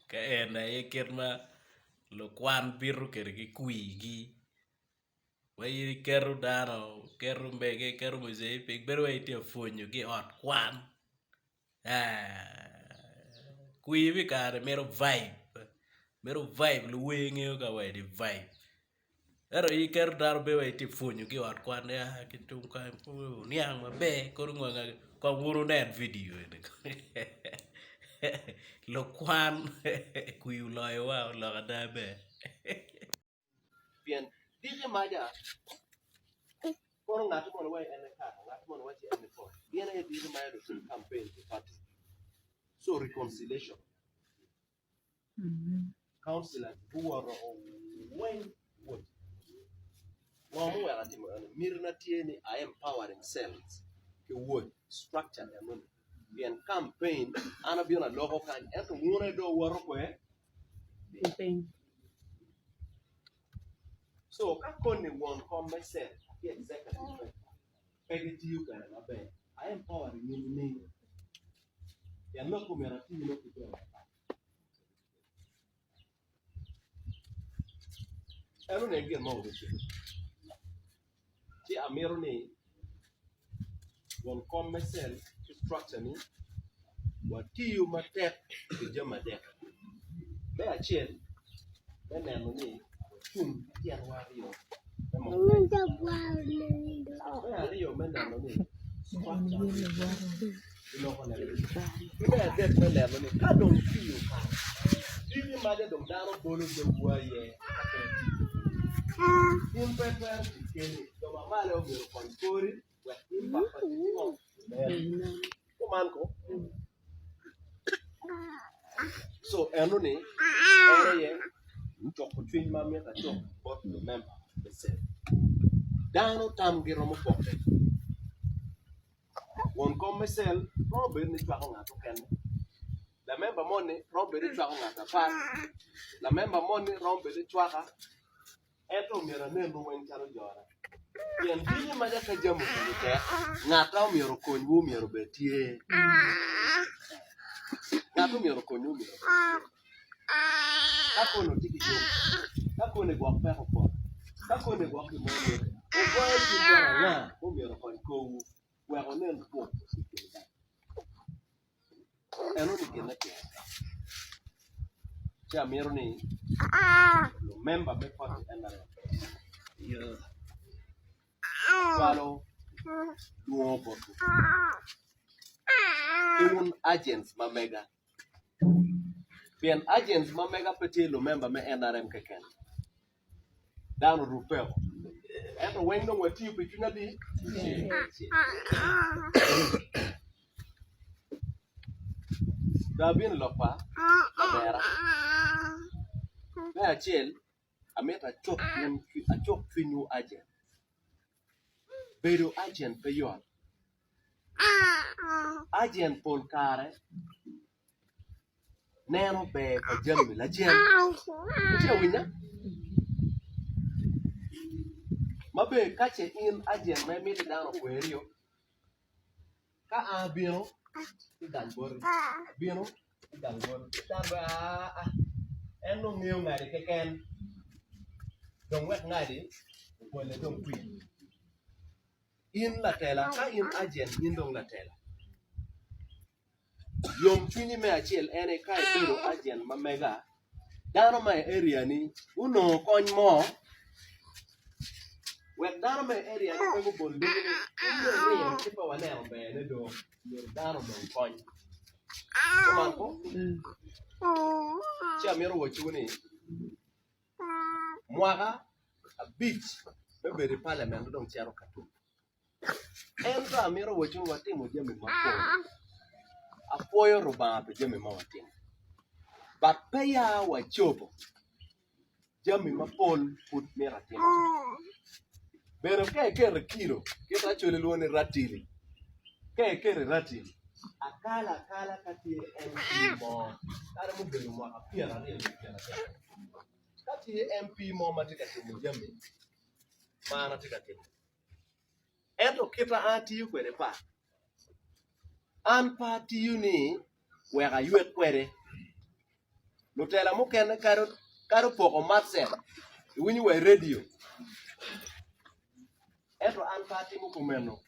Ka en aye kit ma lukwan bito kwede ki kwigi ma in iketo dano iketo mege iketo muzee piny bedo wai itye ka pwonyogi i ot kwan kwir me kare mito vibe mito vibe luwer ngeyo ka wai ni vibe ento in iketo dano bedo wai itye ka pwonyogi i ot kwan ni ki tung kany wuniang maber kono kong wun wunen vidio eni lukwan kwir oloyowa oloko ada ber. Pien diki maca kono ngat moni waci en ekato, ngat moni waci en epot, gin aye diki maca lutim campaign pi party. So reconciliation. Councillors guwoto weng wot. Ngo muweko atimo eno? Mitina tye ni I empowering cells ki wot structure enoni pien campaign an abino aloko kany ento wun aye dong wuwoto kwe piny. So ka koni won kom me cell ki executive pe gitiyo kwede maber, I empowering in nining? Pien lok omyero ati nongo ki jo mapat. En onongo gin ma obitimo. Ci amito ni won kom me cel ki structure ni watiyo matek pi jami adek. Me acel me neno ni wacung ki tyenwa aryo me moko Me aryo me neno ni structure Ki me adek me neno ni ka dong tiyo kare, dini maca dong dano bolo dogwu aye ka pe itiyo. In pe itwero tic keni, jo ma malo myero okony kori wek impact pa ticci ngo onen. Kuman ko? So eno-ni en aye cuko cwiny ma myero acuk bot lumemba me cell. Dano tamgi romo pokke. Won kom me cel romo bedo ni cwako ngat mukene, lamemba moni romo bedo ni cwako ngat apat, lamemba moni romo bedo ni cwaka, ento myero anenwu weng calo jona. Pien dini maca ka jami obedo tek, ngata myero okonywu myero obed tye. Ngat myero okonywu myero obed tye. Ka koni wutye ki yom, ka koni gwok peko opoto, ka koni gwok gin mo mitte, wugoyo cim bot anga ma myero okony korwu wek wunen kwok i kin dano? Enoni gin me pire tek. Ci amito ni lumemba me pati NRM cwalo lwongo botwu ki wun agents ma mega. Pien agents ma mega pe tye lumemba me NRM keken, dano orubbe o. Ento weng dong watiyo pi cwiny adi? Dong abino i lok pa lamera. Me acel, amito acuk cwinywu agent. Bedo agent pe yot. Agent pol kare neno ber pa jami lacen. Itye ka winya? Ma ber ka ce in agent ma imito dano okwerio, ka an abino ki gang boti, abino ki gang boti, ci dano bene aa en dong ngeyo ngadi keken dong wek ngadi obole dong kwir. In latela, ka in agent in dong latela. Yomcwinyi me acel en aye ka ibedo agent ma mega, dano ma i area ni gunongo kony mo wek dano ma i area ni pe gubol dogi ni in dong iringo ci pe waneno berne do myero dano onong kony. Kuman ko? Ci amito wacciwu ni Mwaka abic me bedo i paliament dong cito ka tum. Ento amito wacci ni watimo jami mapol. Apwoyo Rubanga pi jami ma watimo. But peya wacobo jami mapol pud mito atima. Bene ka iketo i kilo, kit ma Acholi lwongo ni ratili, ka iketo i ratili, akalo akala ka tye MP mo kadi mubedo mwaka pyeraryo nyo pyeradek, ka tye MP mo ma tye ka timo jami ma an atye ka timo, ento kit ma an atiyo kwede pat, an pe atiyo ni wek aywek kwede. Lutela mukene kadi kadi opoko matcet iwinyo wa i redio. Ento an pe atimo kumeno.